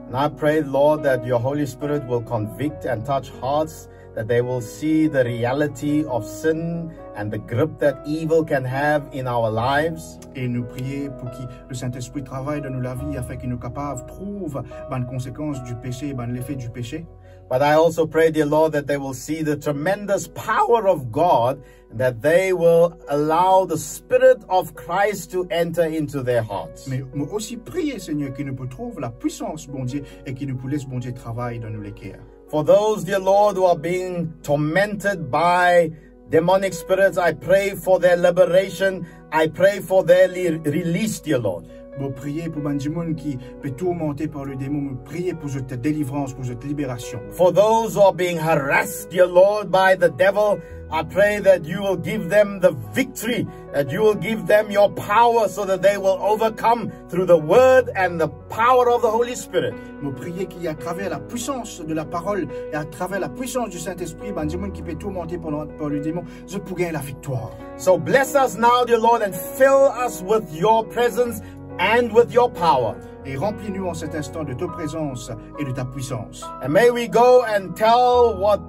And I pray, Lord, that your Holy Spirit will convict and touch hearts, that they will see the reality of sin and the grip that evil can have in our lives. E nou priye pou ki Lesintespri travay dan nou lavi, afin ki nou kapav trouv bann konsekans di pese, bann lefe di pese. But I also pray, dear Lord, that they will see the tremendous power of God, and that they will allow the Spirit of Christ to enter into their hearts. Me mo osi priye, Segner, ki nou pou trouv lapwisans Bondie e ki nou pou les Bondie travay dan nou leker. For those, dear Lord, who are being tormented by demonic spirits, I pray for their liberation. I pray for their le-, release, dear Lord. Mo priye pou bann dimoun ki pe tourmante par ledemon, mo priye pou zot delivrans, pou zot liberasion. For those who are being harassed, dear Lord, by the devil, I pray that you will give them the victory, that you will give them your power so that they will overcome through the word and the power of the Holy Spirit. Mo priye ki atraver lapwisans de laparol e atraver lapwisans di Sintespri, bann dimoun ki pe tourmante par, par ledemon, zot pou gagn laviktwar. So bless us now, dear Lord, and fill us with your presence and with your power. E ranpli nou an set instan de to prezans e de ta pwisans. And may we go and tell what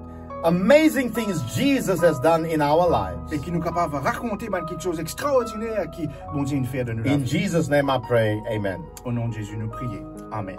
amazing things Jesus has done in our lives. E ki nou kapav rakonte bann kiksoz extraordiner ki Bondie inn fer dan nou lavi. In Jesus' name I pray, amen. O nom de Zezi nou priye. Amen.